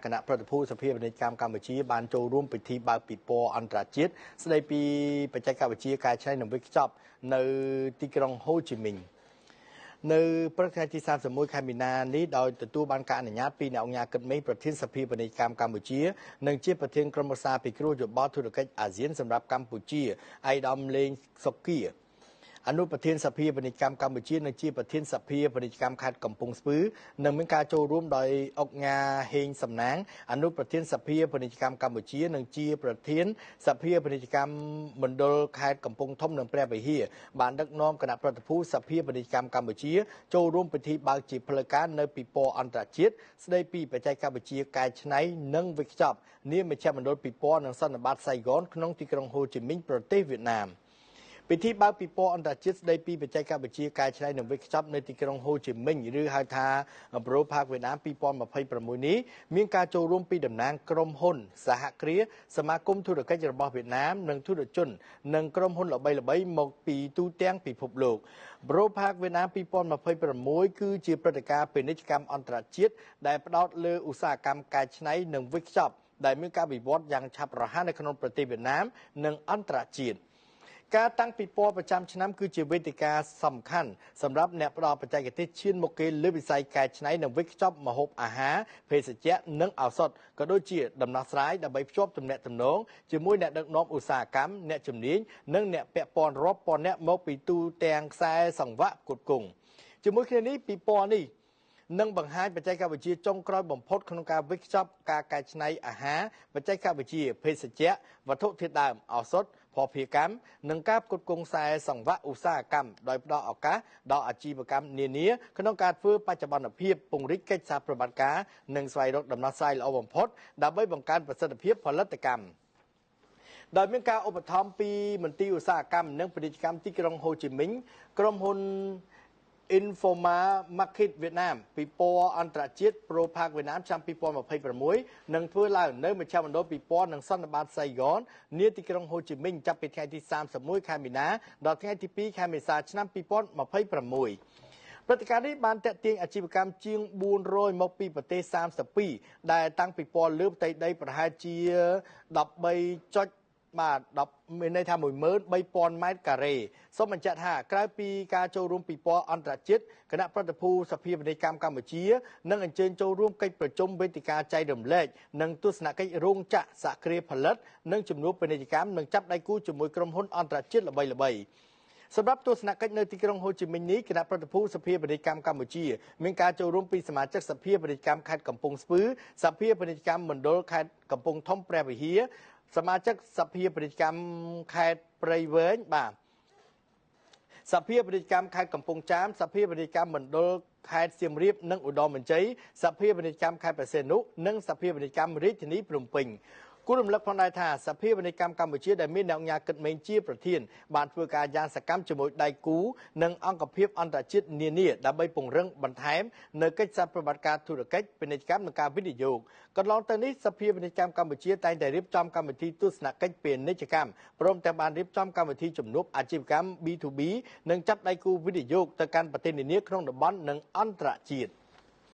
គណៈប្រតិភូសភាពាណិជ្ជកម្មកម្ពុជាបានចូលរួមពិធីបើកពិព័រណ៍អន្តរជាតិស្ដីពីបច្ចេកវិទ្យាកែច្នៃនិងវេចខ្ចប់នៅទីក្រុងហូជីមីញនៅព្រឹកថ្ងៃទី31ខែមីនានេះដោយទទួលបានការអនុញ្ញាតពីអ្នកអង្គការគិតមេប្រធានសភាពាណិជ្ជកម្មកម្ពុជានិងជាប្រធានក្រុមប្រឹក្សាពិគ្រោះយោបល់ធុរកិច្ចអាស៊ានសម្រាប់កម្ពុជាឯកឧត្តមលេងសុគាអនុប្រធានសភាពាណិជ្ជកម្មកម្ពុជានិងជាប្រធានសភាពាណិជ្ជកម្មខេត្តកំពង់ស្ពឺនិងមានការចូលរួមដោយឧកញ៉ាហេងសំណាងអនុប្រធានសភាពាណិជ្ជកម្មកម្ពុជានិងជាប្រធានសភាពាណិជ្ជកម្មមណ្ឌលខេត្តកំពង់ធំនិងព្រះវិហារបានដឹកនាំគណៈប្រតិភូសភាពាណិជ្ជកម្មកម្ពុជាចូលរួមពិធីបើកជាផ្លូវការនៅពិព័រណ៍អន្តរជាតិស្ដីពីបច្ចេកវិទ្យាកែច្នៃនិងវេចខ្ចប់នាមជ្ឈមណ្ឌលពិព័រណ៍និងសន្និបាតសៃហ្គនក្នុងទីក្រុងហូជីមីញប្រទេសវៀតណាមពិធីបើកពិព័រណ៍អន្តរជាតិស្ដីពីបច្ចេកវិទ្យាកែច្នៃនិងវេចខ្ចប់នៅទីក្រុងហូជីមីញឬហៅថាប្រូផាកវៀតណាម2026នេះមានការចូលរួមពីតំណាងក្រុមហ៊ុនសហគ្រាសសមាគមធុរកិច្ចរបស់វៀតណាមនិងធុរជននិងក្រុមហ៊ុនល្បីៗមកពីទូទាំងពិភពលោកប្រូផាកវៀតណាម2026គឺជាព្រឹត្តិការណ៍ពាណិជ្ជកម្មអន្តរជាតិដែលផ្ដោតលើឧស្សាហកម្មកែច្នៃនិងវេចខ្ចប់ដែលមានការវិវត្តយ៉ាងឆាប់រហ័សនៅក្នុងប្រទេសវៀតណាមនិងអន្តរជាតិការតាំងពិព័រណ៍ប្រចាំឆ្នាំគឺជាវេទិកាសំខាន់សម្រាប់អ្នកផ្ដល់បច្ចេកទេសឈានមុខគេលើវិស័យកែច្នៃនិងវេចខ្ចប់ម្ហូបអាហារភេសជ្ជៈនិងឱសថក៏ដូចជាដំណោះស្រាយដើម្បីភ្ជាប់ទំនាក់ទំនងជាមួយអ្នកដឹកនាំឧស្សាហកម្មអ្នកជំនាញនិងអ្នកពាក់ព័ន្ធរាប់ពាន់នាក់មកពីទូទាំងខ្សែសង្វាក់ផ្គត់ផ្គង់ជាមួយគ្នានេះពិព័រណ៍នេះនិងបង្ហាញបច្ចេកវិទ្យាចុងក្រោយបំផុតក្នុងការវេចខ្ចប់ការកែច្នៃអាហារបច្ចេកវិទ្យាភេសជ្ជៈវត្ថុធាតុដើមឱសថភស្តុភារកម្មនិងការផ្គត់ផ្គង់ខ្សែសង្វាក់ឧស្សាហកម្មដោយផ្ដល់ឱកាសដល់អាជីវកម្មនានាក្នុងការធ្វើបច្ចុប្បន្នភាពពង្រីកកិច្ចសហប្រតិបត្តិការនិងស្វែងរកដំណោះស្រាយល្អបំផុតដើម្បីបង្កើនប្រសិទ្ធភាពផលិតកម្មដោយមានការឧបត្ថម្ភពីមន្ទីរឧស្សាហកម្មនិងពាណិជ្ជកម្មទីក្រុងហូជីមីញក្រុមហ៊ុន Informa Market វៀតណាមពិព័រណ៍អន្តរជាតិ Pro Park វៀតណាមឆ្នាំ2026នឹងធ្វើឡើងនៅមជ្ឈមណ្ឌលពិព័រណ៍និងសន្និបាតសៃហ្គននាទីក្រុងហូជីមីញចាប់ពីថ្ងៃទី31ខែមីនាដល់ថ្ងៃទី2ខែមេសាឆ្នាំ2026ព្រឹត្តិការណ៍នេះបានទាក់ទាញអាជីវកម្មជាង400មកពីប្រទេស32ដែលតាំងពិព័រណ៍លើផ្ទៃដីប្រហែលជា13.បាទ10មានន័យថា13000ម៉ែត្រការ៉េសូមបញ្ជាក់ថាក្រៅពីការចូលរួមពិព័រណ៍អន្តរជាតិគណៈប្រតិភូសភាពាណិជ្ជកម្មកម្ពុជានឹងអញ្ជើញចូលរួមកិច្ចប្រជុំវេទិកាចែករំលែកនិងទស្សនកិច្ចរោងចក្រសហគ្រាសផលិតនិងជំនួបពាណិជ្ជកម្មនិងចាប់ដៃគូជាមួយក្រុមហ៊ុនអន្តរជាតិល្បីៗសម្រាប់ទស្សនកិច្ចនៅទីក្រុងហូជីមីញនេះគណៈប្រតិភូសភាពាណិជ្ជកម្មកម្ពុជាមានការចូលរួមពីសមាជិកសភាពាណិជ្ជកម្មខេត្តកំពង់ស្ពឺសភាពាណិជ្ជកម្មមណ្ឌលខេត្តកំពង់ធំព្រះវិហារសមាជិកសភាពាណិជ្ជកម្មខេត្តព្រៃវែងបាទសភាពាណិជ្ជកម្មខេត្តកំពង់ចាមសភាពាណិជ្ជកម្មមណ្ឌលខេត្តសៀមរាបនិងឧត្តរមានជ័យសភាពាណិជ្ជកម្មខេត្តព្រះសីហនុនិងសភាពាណិជ្ជកម្មរាជធានីភ្នំពេញគួររំលឹកផងដែរថាសភាពាណិជ្ជកម្មកម្ពុជាដែលមានអ្នកអង្គការគិតមេងជាប្រធានបានធ្វើការយ៉ាងសកម្មជាមួយដៃគូនិងអង្គភាពអន្តរជាតិនានាដើម្បីពង្រឹងបន្ថែមនៅកិច្ចសហប្រតិបត្តិការធុរកិច្ចពាណិជ្ជកម្មនិងការវិនិយោគកន្លងទៅនេះសភាពាណិជ្ជកម្មកម្ពុជាតែងតែរៀបចំកម្មវិធីទស្សនកិច្ចពាណិជ្ជកម្មព្រមទាំងបានរៀបចំកម្មវិធីជំនួបអាជីវកម្ម B2B និងចាប់ដៃគូវិនិយោគទៅកាន់ប្រទេសនានាក្នុងតំបន់និងអន្តរជាតិ។